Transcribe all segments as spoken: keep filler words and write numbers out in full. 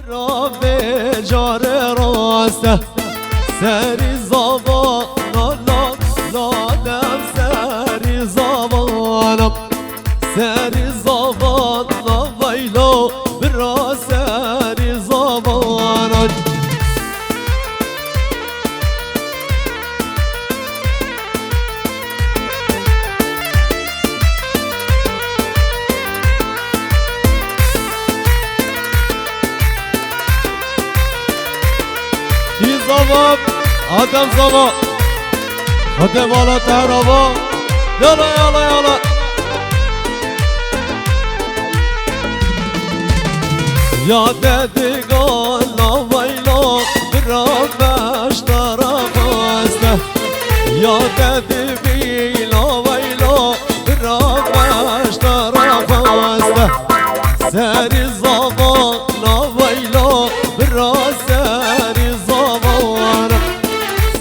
Rabê care rast e, serî zavana, la, la dem serî zavana, serî zavana, veylo bira serî zavana. Kî zava, Adem zava. Xwedê mala te herava. Yala, yala, yala. Ya te digala veylo, bira beştara xweste. Ya te dibîla veylo, bira beştara xweste. Serî zavana veylo, bira serî zavana.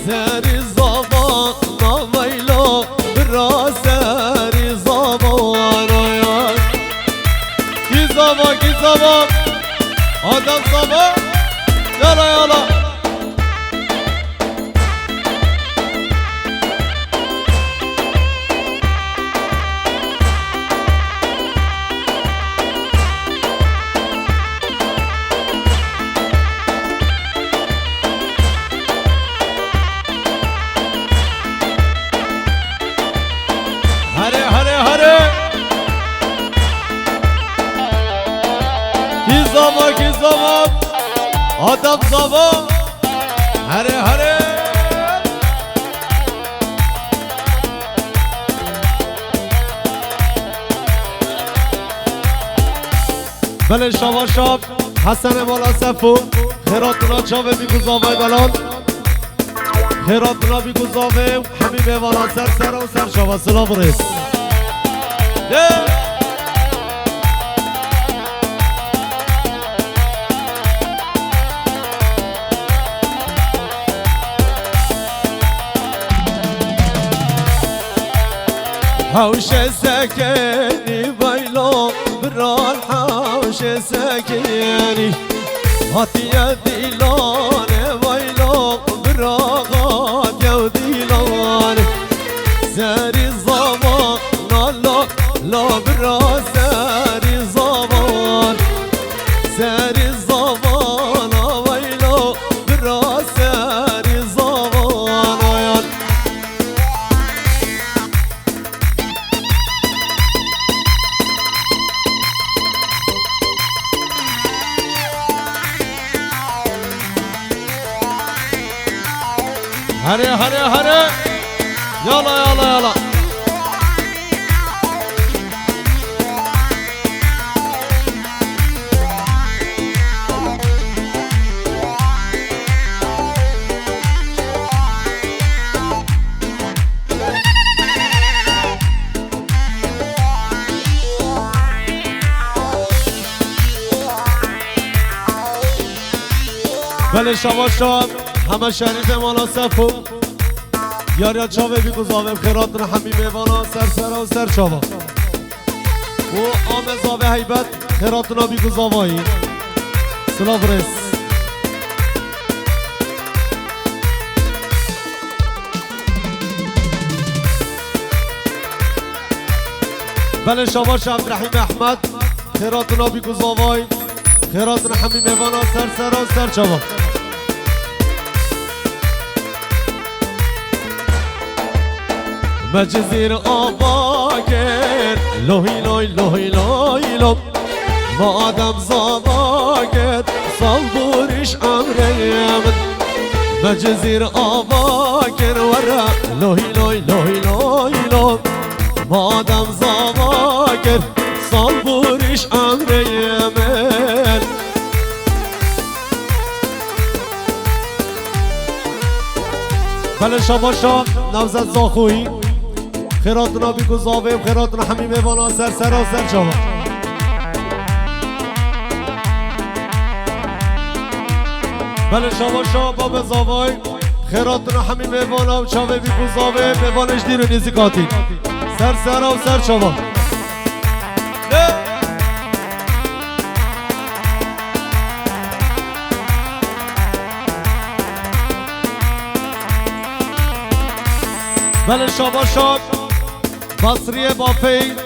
Serî zavana veylo, bira serî zavana ya. Kî zava, kî zava. Adem zava. Yala, yala. Here, here, here. Kî zava, kî zava. Adem zava. Here, here. Belê şava şav. Hesenê mala Sefo. Xêratuna çavê bî ku zavê delal. Xêratuna bî ku zavê û hemî mêvana ser sera û ser çava. Silav û rêz. Yê! Hewşê sekenî veylo, biral hewşê sekenî. Hatiye dîlanê veylo, bira hatiye dîlanê. Serî zavana la, la bira serî zavan. Serî zavana veylo, bira serî zavana yan. Here, here, here. Yala, yala, yala. Belê şava şav, heme şerîfê mala Sefo. Yariya çavê bî ku zavê bi xêr hatin hemî mêvana ser sera û ser çava. Û ame zavê heybet, xêr hatina bî ku zavayî. Silav rêz. Belê şava şav Ebdurehîm Ehmed. Xêr hatina bî ku zavayî. Xêr hatina hemî mêvana ser sera û ser çava. Me Cizîr ava kir, loy loy loy loy lo. Me Adem zava kir, sal bûrîş emrê min. Me Cizîr ava kir, were loy loy loy loy lo. Me Adem zava kir, sal bûrîş emrê min. Belê şava şav Nevzet Zaxoyî. Xêr hatina bî ku zavê, xêr hatina hemî mêvana ser sera û ser çava. Belê şava şav babê zavay. Xêr hatina hemî mêvana û çavê bî ku zavê, mêvanê ji dîr û nêzîk hatî. Ser sera û ser çava. Lê. Belê şabaşan. Basriyê Bafeyî.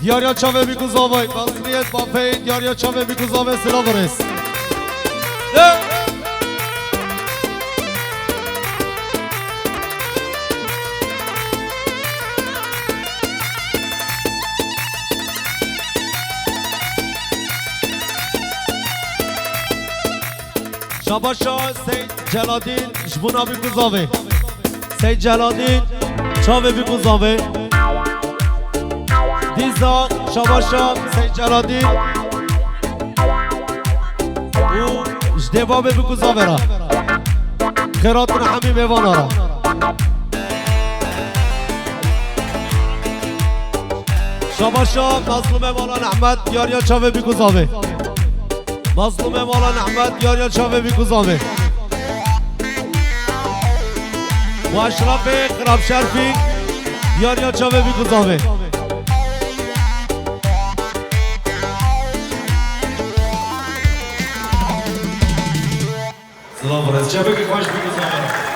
Diyariya çavê Bîkûzavê. Basriyê Bafeyî. Diyariya çavê Bîkûzavê. Silav û rêz. De. Şabaşa Seyîd Celadîn ji bona Bîkûzavê. Seyîd Celadîn, çavê Bîkûzavê. Dîsa şabaşa Seyîd Celadîn û ji dêvabê Bîkûzavê re. Xêr hatin hemî mêvana re. Şabaşa Mazlûmê Malan Ehmed, diyariya çavê Bîkûzavê. Mazlûmê Malan Ehmed, diyariya çavê Bîkûzavê. Û Eşrefê Xirab Şerfî, diyariya çavê Bîkûzavê. Silav û rêz. Çepekê xweş Bîkûzavê.